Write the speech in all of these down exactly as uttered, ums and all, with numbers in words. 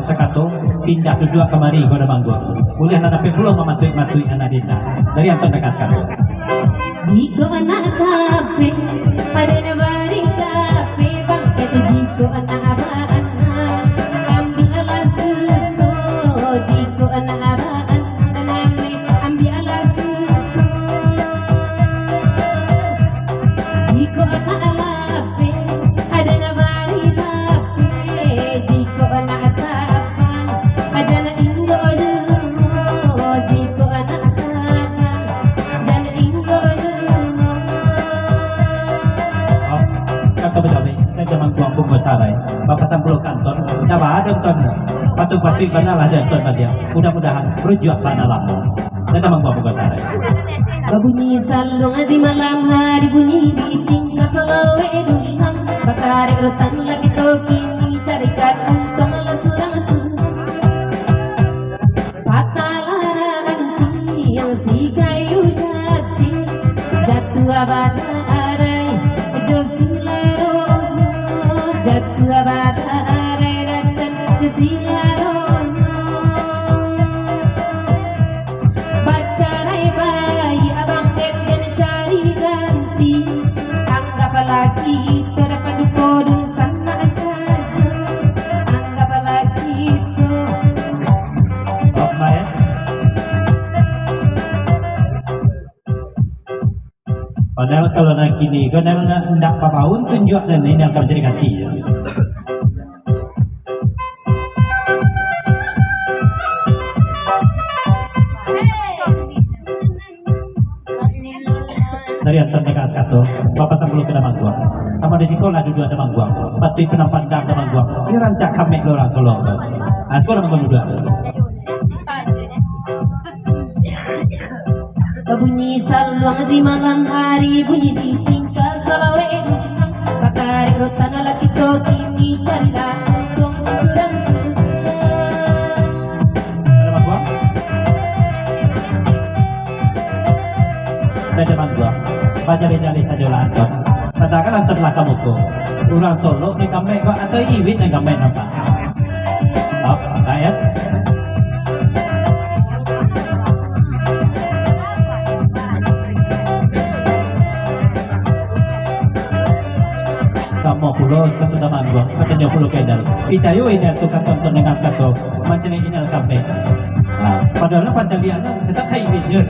Sakato, pindah duduak kamari, Gua Damangguang. Buliah nan dapek pulo mamatuik-matuik anak denda. Dari Anton Dagang Sakato. Jikok anak kapeh, ado nan bari kapeh, bang. Itu jikok anak baanak, ambiaklah suko. Jikok anak baanak, ambiaklah suko. Jikok anak lapeh, ado nan bari lapeh. Jikok anak tapang, jan inggok juo. Jikok anak tapang, jan inggok juo. Oh, kato bajawek, kato mangkuang bungo sarai. Bapasan pulo ka Anton, dah ba Anton. Patuik-patuik bana lah Anton baliak. Mudah-mudahan rujuak bana lamo. Kato mangkuang bungo sarai. Babunyi saluang di malam hari, bunyi di tingkah salawek dulang. Bakarek rotan lah kito kini, carikan untuang lah surang-surang. Patahlah rantiang si kayu jati, jatuah badarai jo silaronyo, jatuah badarai racan jo silaronyo. Bacarai baiak abang, den cari ganti. Anggaplah kito dapat duko dunsanak sajo. Anggaplah kito. Padahal kalau nan kini ko nan ndak babaun tunjuak nan ini akan jadi ganti, ya. Dari Anton Dagang Sakato, Bapasan pulo ka Damangguang. Samo di siko lah duduak Damangguang. Patuik nan pandang Damangguang. Iyo rancak kamek lo urang Solok tu. Ah, siko Damangguang duduak. Babunyi saluang di malam hari, bunyi di tingkah salawek dulang. Bakarek rotan lah kito kini, carilah untuang surang-surang. Ada mangkuang? Ada mangkuang. Bajaleh-jaleh sajolah Anton. Sadangkan Anton lah ka muko. Urang Solok ni kamek ko atau Iwit nan kamek nampak? Op, ayat. Samo pulo kato Damangguang, katonyo pulo ka Inal. Picayo Inal tu kato Anton Dagang Sakato, mancaliak Inal kamek. Ah, padahal pancaliaknyo tetap ka Iwit je.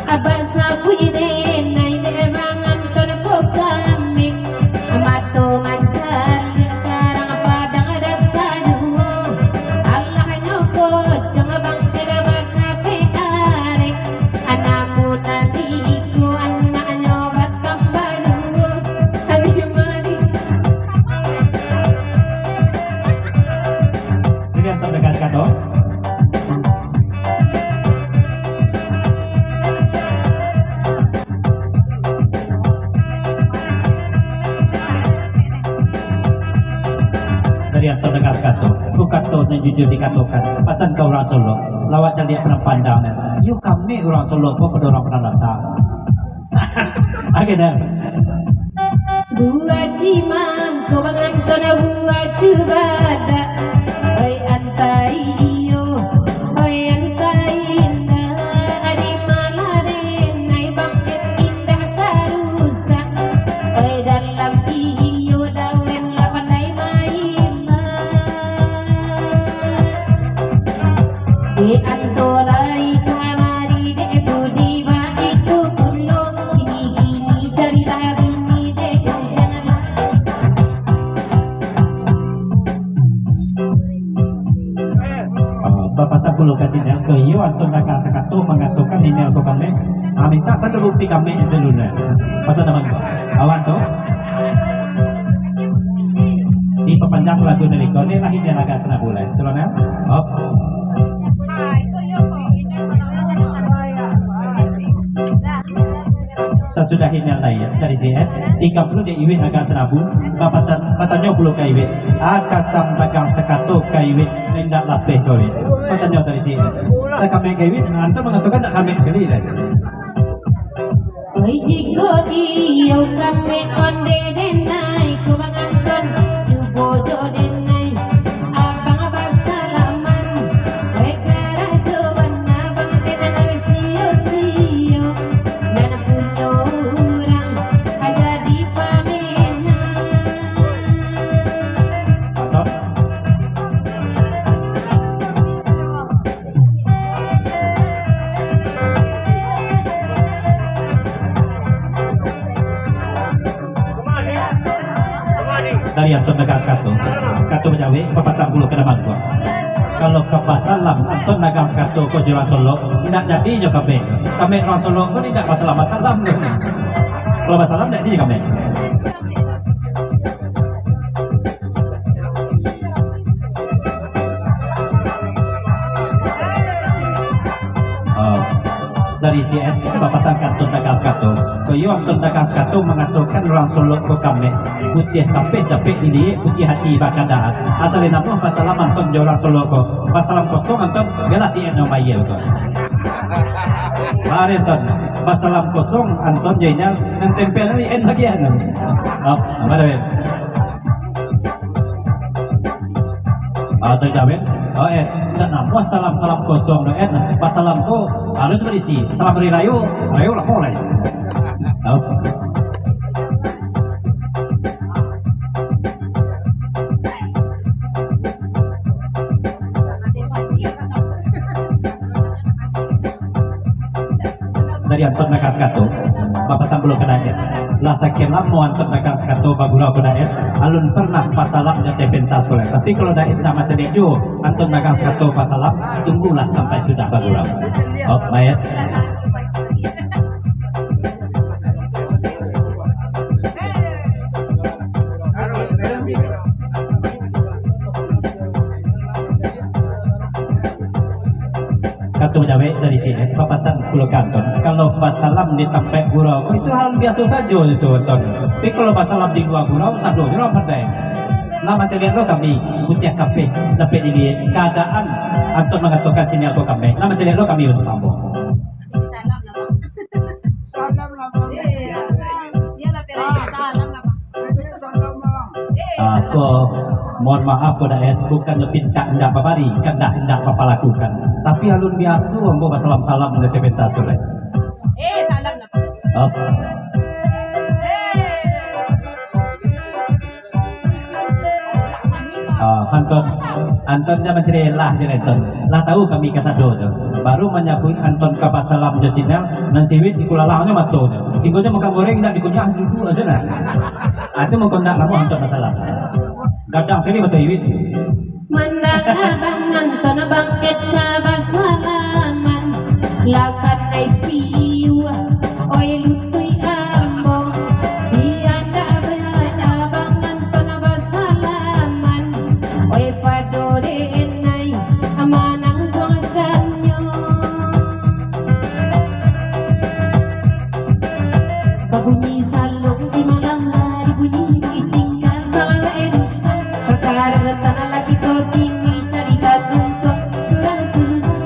Abah sabuik denai dek manganton ko kamek. Mato mancaliak karang padang data juo. Alahnyo kocang bangkek bakapek arek. Anak muda niko anaknyo batambah juo. Adi mari. Jadi, Anton Dagang Sakato. Dari Anton Dagang Sakato, ko kato nan jujur dikatokan, pasan ka urang Solok, lawak caliak pandang-pandang nan. Iyo kamek urang Solok ko pado urang Panandata. Oke, dah. Buah cimangko manganton buah cubadak. Oi, antai iyo, oi, antai indak. Adi malah denai bangkek indak ka rusak. Oi, dalam iyo dawen lah pandai main lah. Dek Anto lai kamari, dek Budi baitu pulo, kini-kini carilah bini, dek, janganlah. Ah, bapasan pulo ka Inal ko, iyo Anton Dagang Sakato mangatokan Inal ko kamek. Ah, mintak tando bukti kamek dulu nah. Pasan Damangguang. Awan tu. Dipapanjang lagu dari kau ni lah, ini lagu Sanabu lah. Turun, ya? Op. Sasudah Inal naik dari sini, eh. Tingga pulo dek Iwit Dagang Sanabu, bapasan, batanyo pulo ka Iwit. Ah, Kasam Dagang Sakato ka Iwit, indak lapeh ko Iwit. Batanyo dari sini. Sakamek ka Iwit, Anton mangatokan ndak kamek sakali lai. Oi, jikok iyo kamek ondeh denai ko manganton, cubo jo den Anton dagang sakato, kato bajawek, bapasang pulo ka daman ko. Kalau ka basalam, Anton dagang sakato ko jo urang Solok, indak jadi jo kami. Kami urang Solok ko indak basalam-basalam ko. Kalau basalam, indak jadi kami. Ah, dari si Ed, bapasang ka Anton dagang sakato. Ko iyo Anton dagang sakato mangatokan urang Solok ko kamek, putiah kapeh dapek diliek, putiah ati bakadaan. Asa lai namuah basalam Anton jo urang Solok ko. Basalam kosong Anton, bialah si Ed nan bayia ko. Mari Anton, basalam kosong Anton jo inyo, nan tempel ni Ed bagian. Oh, mari, Ed. Ah, tu jawek. Oh, eh, indak namuah salam-salam kosong tu, eh. Basalam tu harus barisi. Salam hari rayo, rayo lapau lai. Oh. Dari Anton dagang sakato, bapasang pulo ka Daed. Lah sakian lamo Anton dagang sakato bagurau ka Daed, alun pernah basalam jo Teh Pentas ko lai. Tapi kalau Daed nak mancaliak juo Anton dagang sakato basalam, tunggulah sampai sudah bagurau. Oh, baik. Kato jawek dari siko, bapasan pulo ka Anton, kalau basalam di tampek gurau, itu hal biaso sajo itu, Anton. Tapi kalau basalam di lua gurau, sadonyo urang pandai. Lah mancaliak lo kami, putiah kapeh, dapek diliek, kaadaan Anton mangatokan sinial ko kami. Lah mancaliak lo kami, maksud ambo. Salam lah, Bang. Salam lah, Bang. Eh, salam. Dia lah, Bang. Salam lah, Bang. Eh, salam, Bang. Ah, ko, mohon maaf ko, Daed, bukannyo pintak indak babari, kandak indak bapalakukan. Tapi alun biaso ambo basalam-salam jo Teh Pentas ko, Daed. Eh, salam lah, Bang. Oh. Eh. Ah, Anton, Anton jan mancaliak lah, jan Anton. Lah tahu kami kasado tu. Baru manyabuik Anton ka basalam jo sinial, nan siwit dikulalangnyo matonyo. Singgonyo makan goreng indak dikunyah, duduak ajo lah. Ah, tu mangko ndak namuah Anton basalam. Gadang sakali mato iwit. Mandanga Bang Anton bangkek ka basalaman, lakan ai piuah, oi lutuik ambo. Indak bana Bang Anton basalaman, oi pado denai manangguangkannyo. Babunyi salong di malam hari, bunyi giting ka salai. Bakara tanah lagi to kini cari gadung to surang-surang.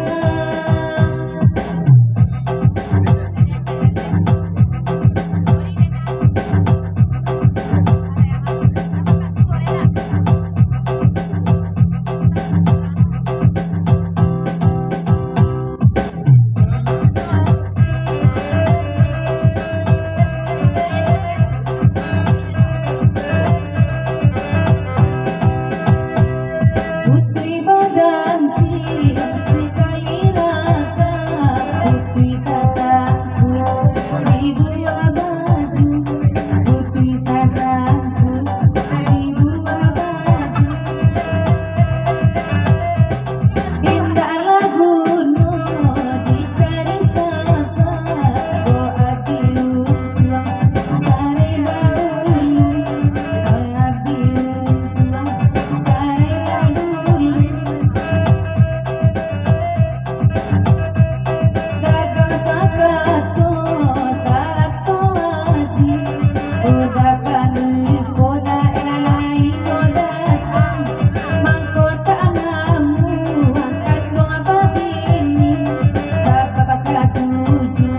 Putih baganti, putih kairata, putih tasangkuik di buah baju, putih tasangkuik di buah baju. Indaklah guno dicari sapa, bo ati untuang cari baulu, bo ati untuang cari baulu. Dagang sakato sarato aji, udah kami ko daerah lain ko datang, mangko tak namuah katuang babini, sabab katuju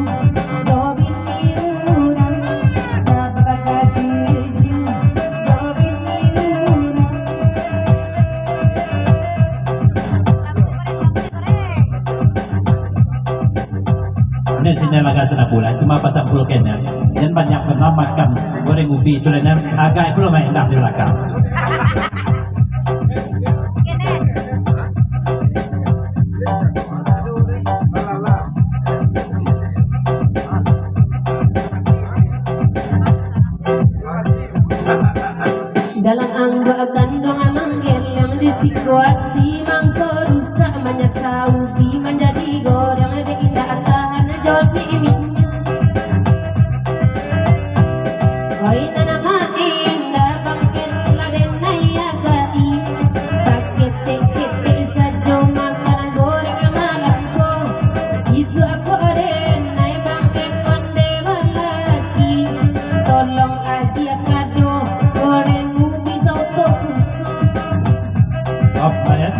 jo bini urang, sabab katuju jo bini urang. Ini sini laga sana pula, cuma pasang puluh kena. Dan banyak pernah makan goreng ubi tu lah, agak pula main dah di belakang. Dalam anggo Ati mangko rusak manyasauti, manjadi goreng dek indak tahan jo ni minyak. Oi, nan amak indak bangkek lah denai agai. Saketek-ketek sajo makan goreng malam ko. Isuak ko denai bangkek onde balaki. Tolong agiah kado goreng ubi soto kusuk. Maaf, Mak, ya.